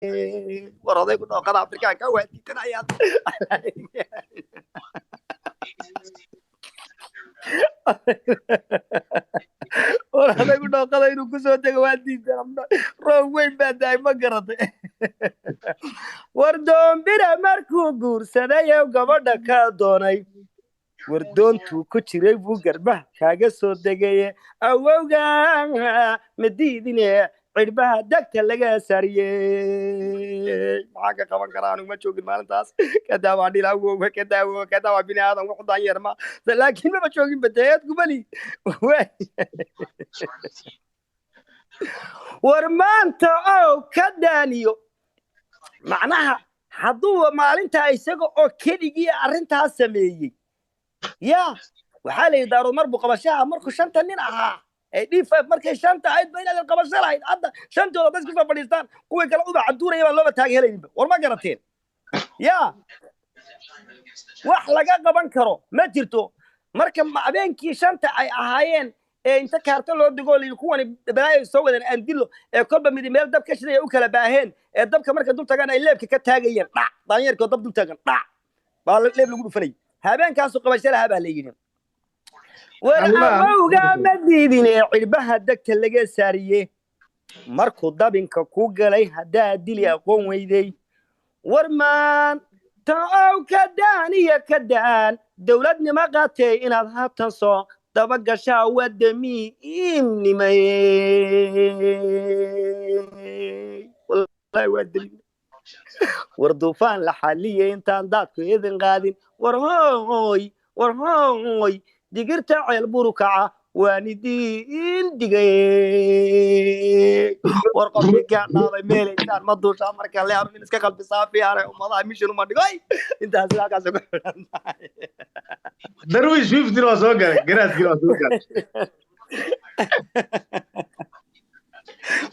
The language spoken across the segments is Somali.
War odaygu dhooqada Afrikaanka waa diidanayaan. War odaygu dhooqada inuu kusoo dego waa diidan. Roob weyn baa daay, ma garatay? War Doombira markuu guursaday ee gabadha ka doonay, war doontuu ku jiray buu garbaha kaaga soo degaye. Awowga madiidine cidhbaha degta laga sariyey, maxaa ka qaban karaa? Anigu ma joogin maalintaas. Kadaa waan dhila awowga, kadaa awowga, kadaa waa bini aadan wuxu daanyeer ma, laakiin maba joogin badeed gubali. War maanta ow ka daaniyo macnaha hadduu maalintaa isaga oo keligii arrintaas sameeyey, ya waxaa la yidhi Daarood mar buu qabashaha markuu shanta nin ahaa ee D5 markay shanta ahayd ba inaadan qabasho lahayd. Hadda shantooda dad isku soo fadhiistaan, kuwii kale uba caduuraya baan looba taag helayninba. War ma garateen? Ya wax laga qaban karo ma jirto. Marka habeenkii shanta ay ahaayeen ee inta kaarto loo digo la yidhi kuwani balaayo soo wadeen andilo, ee kolba midi meel dab ka shiday ay u kala baaheen, ee dabka marka dul tagaan ay leebka ka taagayeen, dhac, daanyeerkoo dab dul taagan dhac baa leeb lagu dhufanayay. Habeenkaasu qabasho lahaa baa la yidhi. War awowga ma diidin ee cidhbaha degta laga saariye, markuu dabinka ku galay haddaa dili aqoon weydey. War maanta ow ka daan iyo ka daan dowladnimo qaatee inaad haatan soo daba gashaa waa damiimnimay. Wallahi waa damiim. War duufaan la xaliyey intaan daadku idin qaadin. War hooy, war hooy, digirta ceel burukaca waan idiin digay. War qofkii kaa dhaabay meelaysaan ma duushaa marka le anu nin iska qalbi saafiyaane ummadaha mission uma dhigoy. Intaas halkaas ku xidhan tahay. Darwiish 50 waa soo galay, garaadkiina waa soo galay.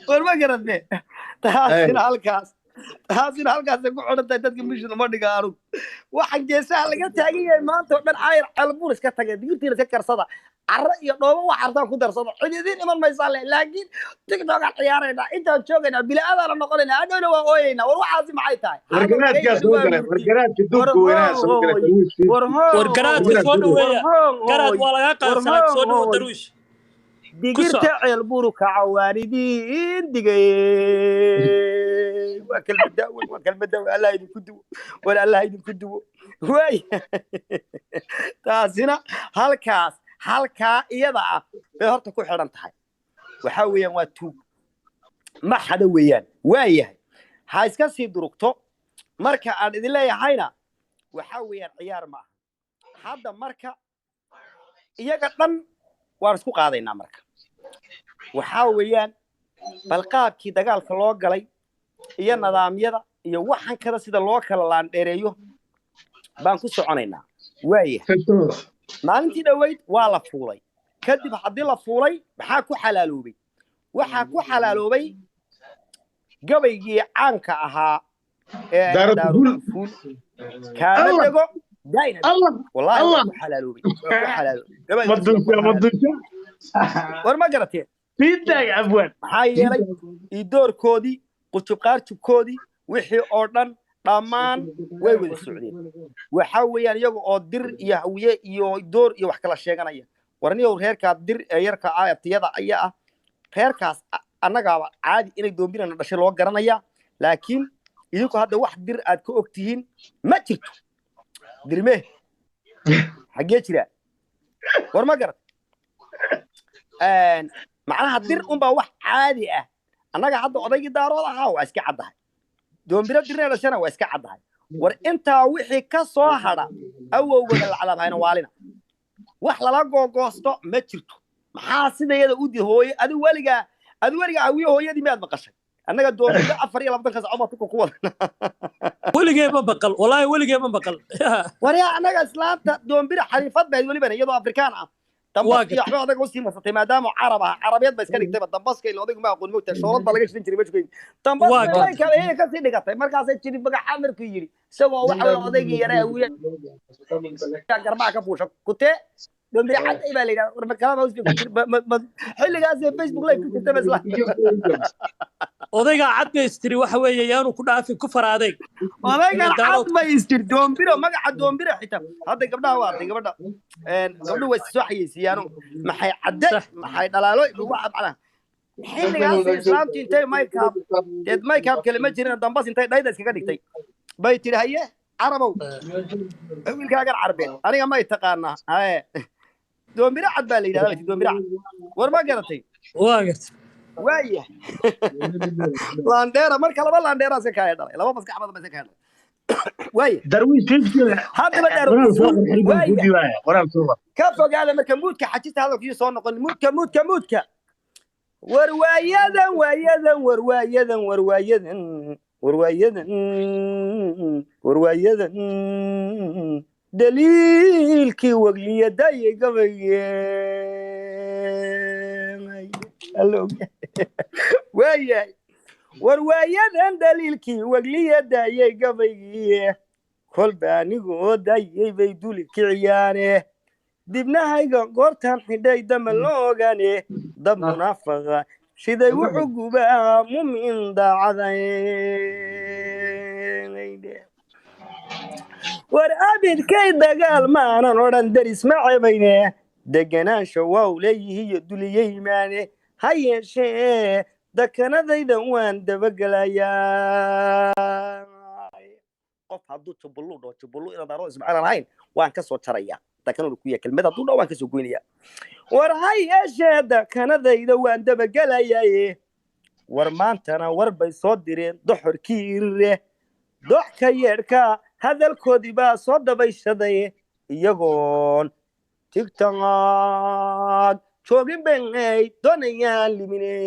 War ma garatne? Taasina halkaas, taasina halkaasay ku xidhan tahay. Dadka mission uma dhiga anugu. Waxaan geesaha laga taagan yahay maanta oo dhan caayar ceelbuur iska tagay, digirtiina iska karsada, carro iyo dhoobo wax artaan ku darsada, cid idiin iman maysaa le. Laakiin TikTokaan ciyaaraynaa intaan joogaynaa, bila'aadaana noqonaynaa, hadhowna waa ooyaynaa. War waxaasi maxay tahay? War garaadkaa soo galay, war garaadka duubka weynaha soo galay, Darwiish 50. War war garaadka soo dhaweeya. Garaad waa lagaa qaadsanaa, soo dhawo Darwiish. Digirta ceel buru kaca waan idiin digay. Waa kelmad daaweyn, waa kelmad daaweyn. Allah idinku duwo, war Allah idinku duwo. Waay taasina halkaas, halkaa iyada ah bay horta ku xidhan tahay. Waxaa weeyaan waa tuug ma xada weeyaan. Waa yahay, ha iska sii durugto. Marka aan idin leeyahayna waxaa weeyaan ciyaar ma aha. Hadda marka iyaga dhan waan isku qaadaynaa. Marka waxaa weeyaan bal qaabkii dagaalka loo galay iyo nidaamyada iyo waxan kada sida loo kala laandheereeyo baan ku soconaynaa. Waayahay, maalintii dhoweyd waa la fuulay. Kadib haddii la fuulay maxaa ku xalaaloobay? Waxaa ku xalaaloobay gabaygii caanka ahaa ee Daarufuul kaama dego daa'ina. Wallahi waa ku xalaaloobay, waa ku xalaaloobay gabaygaas, waa ku xalaaloobay. War ma garateen? Maxaa yeelay idoorkoodii, qujubqaarjubkoodii, wixii oo dhan dhammaan way wada socdeen. Waxa weeyaan iyaga oo Dir iyo Hawiye iyo Door iyo wax kala sheeganaya. Warniyow, reerkaa Dir ee yarka ah abtiyada ayaa ah reerkaas annagaaba caadi inay Doombirana dhashay loo garanaya, laakiin idinku hadda wax Dir aad ka og tihiin ma jirto. Dirme xaggee jira? War ma garat? Macnaha Dir unbaa wax caadi ah. Annaga hadda odaygii Daarood ahaa waa iska caddahay, Doombiro Dirna dhashana waa iska caddahay. War intaa wixii ka soo hadha awowgooda la cadaabhayna waalina wax lala googoosto ma jirto. Maxaa sidayada u di hooye? Adi weligaa, adi weligaa Hawiye hooyadii miyaad maqashay? Annaga Doombiro 24-ka saacood baa tuka ku wadana. Weligee ma baqal, wallaahi weligee ma baqal. Waryaa, annaga islaanta Doombiro xariifad bayd welibana iyadoo Afrikaan ah dambas iyo waxba odaga usii marsatay maadaama carab ah, carabeed ba iska dhigtayba dambaska ila odaygu ma aqoon mogtahay, shoolad baa laga shidan jiray meeshu ka yimid dambas bay kale iyada kasii dhigatay. Markaasay jiri magaca markuu yidhi isagoo waxa weye odaygii yare Hawiye garbaha ka fuusha kutee Doombira cad baa la yidhahdaa. War ma Clubhouse bay ku jir xilligaas ee Facebook live ku jirta ba isla. Odaygaa cad bay istiri, waxa weeye yaanu ku dhaafin ku faraadeeg. Odaygan cad bay istir. Doombiro, magaca Doombiro xitaa hadda gabdhaha waa artay, gabadha gabdhuhu way soo xayeysiiyaano, maxay cadde, maxay dhalaalo waxa macnaha. Xilligaas islaamtu intay makeup, deed makeup kale ma jirin, dambas intay dhayda iskaga dhigtay bay tidhi: "Haye Carabow, wiilkaagan Carbeed aniga may taqaanaa?" Haye, Doombiro cad baa la yidhahdaa, bay tidhi, Doombiro cad. War ma garatay? Waa gartay. Waaya, laandheera marka laba laandheera iska kaaya dhalay, laba maskax badan ba iska kaaya dhalay. Waaya. Darwiish 50. Haddaba Qoraal soo qor, xilbaan waaya ku diiwaaya, qoraal soo qor. Ka fogaada marka muudka xajista, hadalkiisu soo noqon. Muudka, muudka, muudka. War waayadan, waayadan, war waayadan, war waayadan, war waayadan, war waayadan daliilkii wagliyadayay gabayeen. Waayahay, war waayadan daliilkii wagliyadayay gabaygii, kolba anigoo dayay bay duli kiciyaane, dibnahayga goortaan xidhay dama loo ogane, dab munaafaqa shiday wuxuu gubaa mumin daacaday. War abidkay dagaal maanan odhan, deris ma cebayne, deganaansha waa u leeyihiyo duliyeymaane, ha yeeshee dakanadayda waan dabagelayaa. Qof hadduu jubbullu dhaho, jubbullu inaad aro Ismaaciil aan ahayn waan ka soo jarayaa. Dakanadu ku yahay kelmad hadduu dhaho waan ka soo goynayaa. War ha yeeshee dakanadayda waan dabagelayaaye. War maantana war bay soo direen doxorkii irire, dox ka yeedhka hadalkoodii baa soo dabayshaday, iyagoon TikTok joogin bay doonayaan liminayd.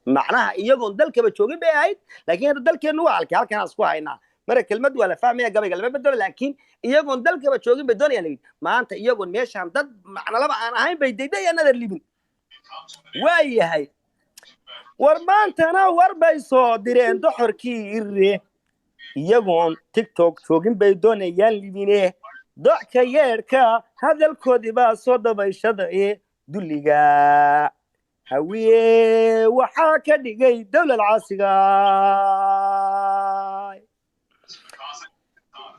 Macnaha iyagoon dalkaba joogin bay ahayd, laakiin hadda dalkeennu waa halkee? Halkan aan isku haynaa. Mara kelmad waa la fahmaya, gabayga lama bedelo, laakiin iyagoon dalkaba joogin bay doonayaan limin. Maanta iyagoon meeshaan dad macnalaba aan ahayn bay daydayaan nadar limin. Waa yahay. War maantana war bay soo direen doxorkii irre, iyagoon TikTok joogin bay doonayaan limine, docka yeedhka hadalkoodii baa soo dabayshaday, dulliga Hawiye waxaa ka dhigay dowlad caasiga.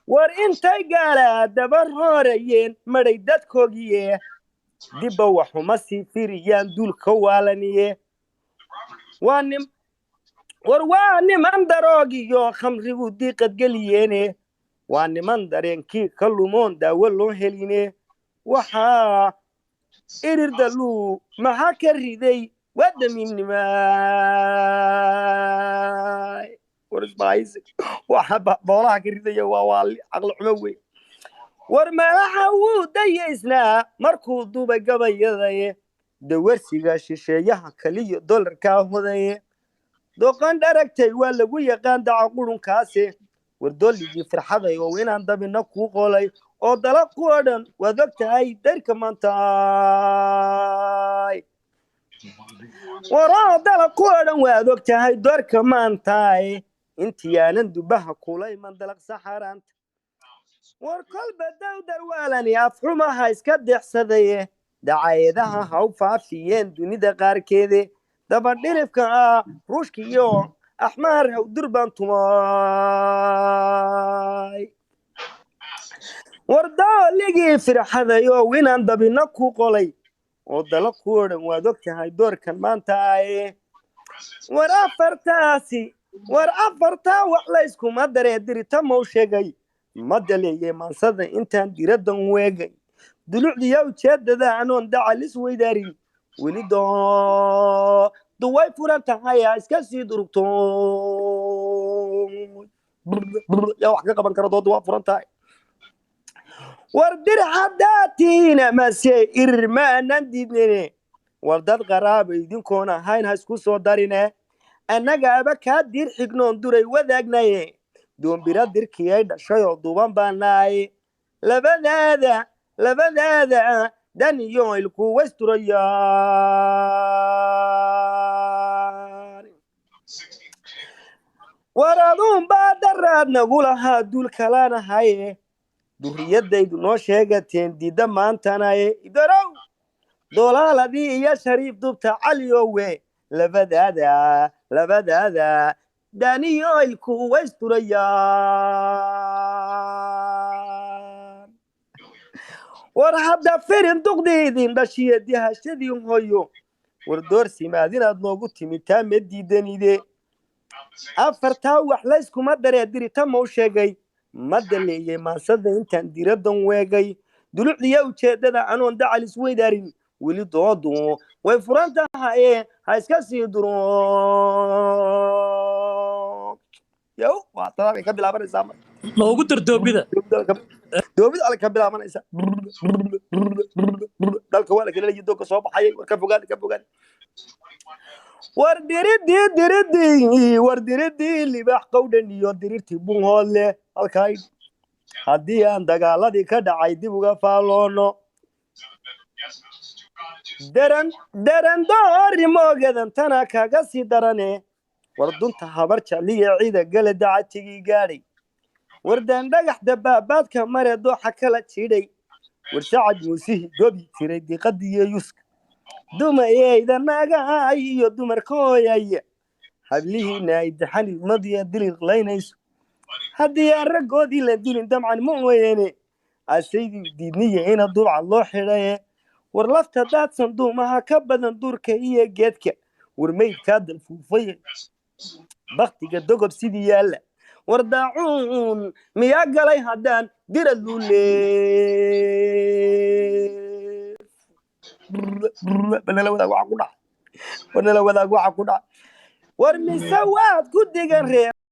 War intay gaala daba roorayeen madhay dadkoogiye, dibba waxuma sii firiyaan duulka waalaniye. Waa nim, war waa niman daroogiyo khamrigu diiqad geliyeene, waa niman dareenkii ka lumoon daawo loo heline. Waxaa irir daluu maxaa ka riday? Waa damiimnimaay. War isbaahaysi waxa boolaha ka ridaya waa waali, caqli xumo wey. War meelaha wuu dayaysnaa markuu duubay gabayadaye, dawarsiga shisheeyaha kaliya dolarkaa hodaye, doqon dharagtay waa lagu yaqaan daca qurunkaase. War dolligii farxaday oo inaan dabina kuu qolay oo dala ku oo dhan waad og tahay dayrka maantaay. Waroo dala ku oo dhan waad og tahay doorka maantaay, intii aanan dubaha kula iman dalaq saxaraanta. War kolba dawdar waalani afxumaha iska deexsadaye, dacaayadaha ha u faafiyeen dunida qaarkeede, dabadhilifka ah Ruushka iyo Axmaar hawdur baan tumaay. War dooligii firxaday oo inaan dabina ku qolay oo dala ku odhan waad og tahay doorkan maanta aye. War afartaasi, war afartaa wax layskuma daree, dirita mau sheegay ma daleeyey maansada intaan diraddan weegay, dulucdiya ujeedada anoon dacalis weydaarin, weli doo duway furan tahay ha iska sii durugto. Yaa wax ka qaban kara? Dooda waa furan tahay. War dir haddaad tihiin amase irir ma aanan diidnine, war dad qaraaba idinkoon ahayn ha isku soo darine, annagaaba kaa dir xignoon duray wadaagnaye, doombira dirkii ay dhashay oo duuban baanaay, labadaada, labadaada dan iyo ilku waysturayaan. War aduunbaa daraad nagu lahaa duul kalanahaye. Duriyadaydu noo sheegateen diidda maantanaye idorow doolaaladii iyo Shariif dubta Caliowe, labadaada labadaada daniyoilku waysturayaan. War hadda firin duqdiidin dhashiya dihashadii hoyo, war doorsimaad inaad noogu timid taa ma diidanide. Afartaa wax layskuma daree dirita mau sheegay ma daleeyey maansada intaan diradan weegay dulucdiya ujeedada anoon dacal isweydaarin. Weli doodu way furan tahaye, ha iska sii duro. Yow, waa tadaa bay ka bilaabanaysaa marka. Loogu dardoobida. Doobid alle ka bilaabanaysa. Dalka waa la kala leeyahay, doogka soo baxayay. War ka fogaada, ka fogaada. War diridii diridii, war diridii libaax qowdhan iyo dirirtii bunhoodle halkay haddii aan dagaaladii ka dhacay dib uga faaloono, daran daran doori moogadan tana kaga sii darane. War dunta Habar Jecliya ciida gala dacatigii gaadhay, war daandhagax dabaabaadka mare dooxa kala jidhay, war Sacad Muusihii gobi jiray diiqadiyo yuska dumayeyda naagahay iyo dumarkooyaya hablihiina ay daxani madiya diliqlaynayso haddii aan raggoodii la dilin damcan ma ooyene asaydii diidniya ina dubcad loo xidhaye. War lafta daadsan duumaha ka badan duurka iyo geedka, war meydkaa dalfuufaya baktiga dogob sidii yaalla, war daacuun miyaa galay haddaan dira luule. Nala wadaag waxa ku dhac, war nala wadaag waxa ku dhac. War mise waad ku digan reer